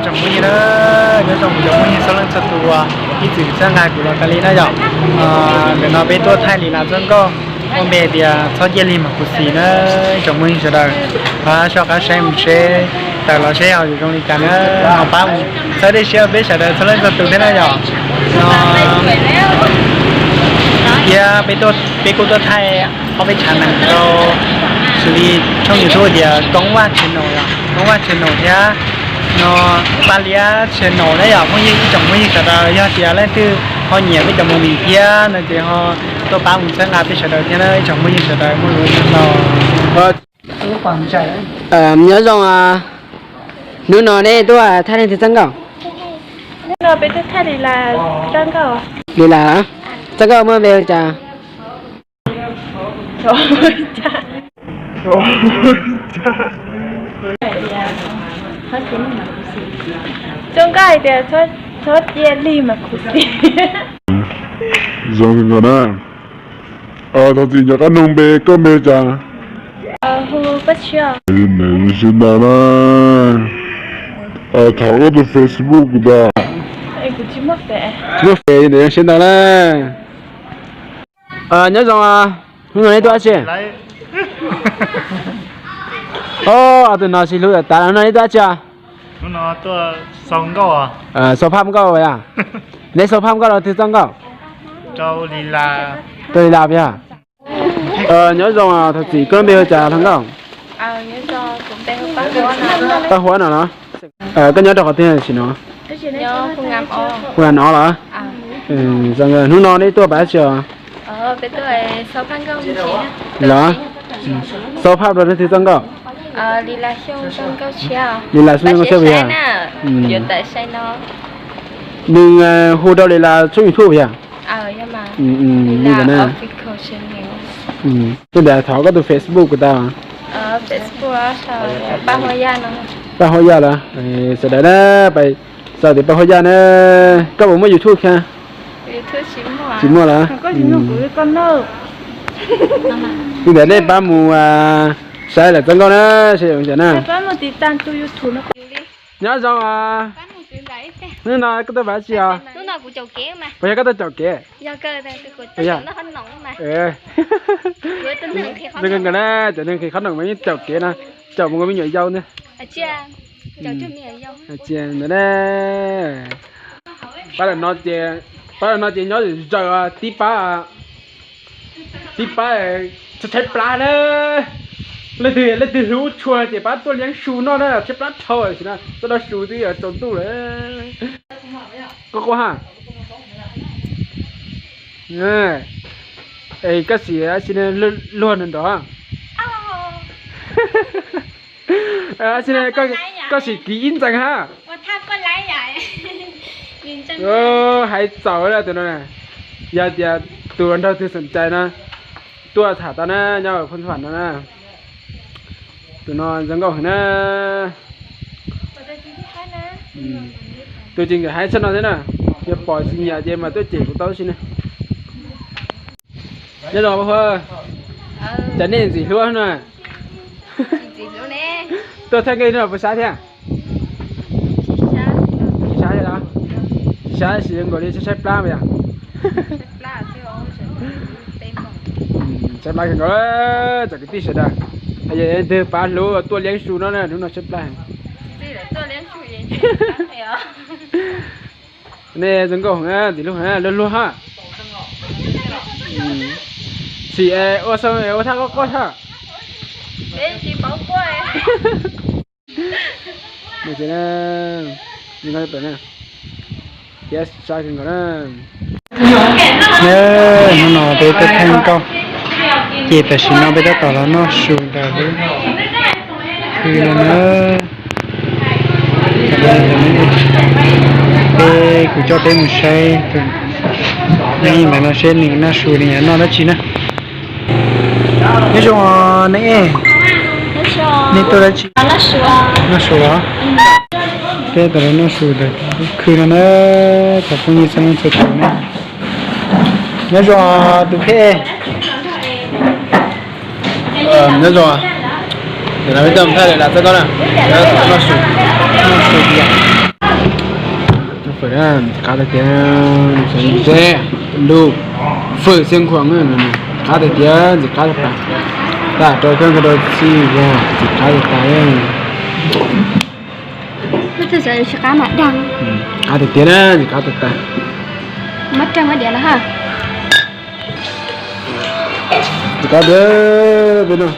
Tsoom phooj ywg na, nyob zoo kuv cov phooj ywg txhua leej txhua tus uas ib txwm txhawb nqa kuv los kawg li na yom. Ntawm no peb tuaj thaij Li Las txoj nkauj muaj npe tias Txhob Cia Lig Mas Khuv Xim na. Tsoom phooj ywg sawv daws, pab soj qab saib mus seb tawm los seb ho yuav zoo li cas na. Ho pab mus txhawb dej siab peb sawv daws txhua leej txhua tus thiab na yom. No thiab peb, peb kuj tuaj thaij ob peb tshav neeg rau xws li tshooj YouTube tias Koob Vaj Channel, Koob Vaj Channel thiab no Paj Liab Channel na yom. Phooj ywg, ib tsoom phooj ywg sawv daws, yog tias leej twg ho nyiam peb cov movie thiab no ces ho tuaj pab mus txhawb nqa peb sawv daws thiab na ib tsoom phooj ywg sawv daws, muaj lus ntau. Nyob zoo, hnub no nej tuaj thaij leej twg txoj nkauj? Hnub no peb tuaj thaij Li Las txoj nkauj. Li Las, txoj nkauj muaj npe hu cas? Txoj nkauj hais tias Txhob Cia Lig Mas Khuv Xim. Zoo nkauj na. Thov txim, nco qab nug npe, koj npe hu cas? Siab ntau na. Thov koj tus Facebook kuv tau. Tsis muaj Face, ntawm siab ntau na. Nyob zoo, hnub no neb tuaj dab tsi? Tus no sib hlub tas tas, hnub no neb tuaj dab tsi? Xaus phaj nkauj yom? Neb xaus phaj nkauj rau twg txoj nkauj? Rau Li Las yom? Nyob zoo, thov txim, koj npe hu cas hluas nkauj? Paj Huab no los? Koj nyob rau qhov twg tam sim no? Hu Nas no los? Hnub no neb tuaj pab dab tsi os? Los, xaus phaj rau leej twg txoj nkauj? Li Las Xyooj nkauj tshiab puas yog? Nws hu rau Li Las tshooj YouTube puas yog? Li ntawd na. Tej ntawd thov koj tus Facebook kuv tau. Paj Huab Yaj los? Sawv daws na, pais xaus tias Paj Huab Yaj na. Koj puas muaj YouTube thiab? Tsis muaj los? Li ntawd nej pab mus saib lawv txoj nkauj na, seb zoo cas na. Nyob zoo, hnub no koj tuaj pab dab tsi os? Puas yog koj tuaj caum kev? Zoo nkauj na, cov neeg nqhis qhob noom mas yeej caum kev no, caum mus ua me nyuam yaus ntag. Ntawd ne, pab lawm no ces, pab lawm no ces nyob zaws tib pab, tib pab tshaib plab na. Leej twg, leej twg hlub tshua ces pab tuaj liab su noj na, tshaib plab dhau tam sim no, tuaj noj su twb yuav tsaus ntuj lawm. Quaj quaj ha. Es koj xim dab tsi luag nrov nrov? Dab tsi, koj sim kiv ib ntxees ha. Hais txaus tus no, yog tias tus nraug twg xom cai no tuaj tham tau na, nyob phoo tham no na. Tus no zoo nkauj heev na. Tus ces nkawd hais tshaj no thiab na, yog pom tsis nyiam ces mas tuaj cem kuv tau si na. Nyob zoo, cas nej ntxim hlub no? Tuaj thaij nkauj no puas sab thiab? Tsis sab thiab los? Tsis sab, tsis zoo nkaus li, tshaib plab mas yog. Tshaib plab kawg nkaus, tsoom kwv tij sawv daws. Yog leej twg pab hlub tuaj liab su no na, hnub no tshaib plab. Nej zoo nkauj heev, ntxim hlub heev, luag luag ha. Sim ua xoo ua thaj qoj qoj ha. Thiab sab kawg nkaus na. Hnub no peb tuaj thaij nkauj, ces tam sim no peb tab tom los noj su ntawm lub khw no na. Peb, kuv coj peb mus saib tus neeg ntawd no seb nws noj su nws yuav noj dab tsi na. Nyob zoo neeg, nej tuaj dab tsi? Noj su los? Peb tab tom los noj su ntawm lub khw no na, cov phooj ywg txhua leej txhua tus na. Nyob zoo tus phej. Nyob zoo, ntawm no peb tuaj thaij Li Las txoj nkauj na, noj su, noj su tiag. Ntxim qab tiag tiag, ntxim qab tiag tiag, ntxim qab tiag tiag, ntxim qab tiag tiag, ntxim qab tiag tiag, ntxim qab tiag tiag na, ntxim qab tiag tiag. Ntxim qab tiag peb no.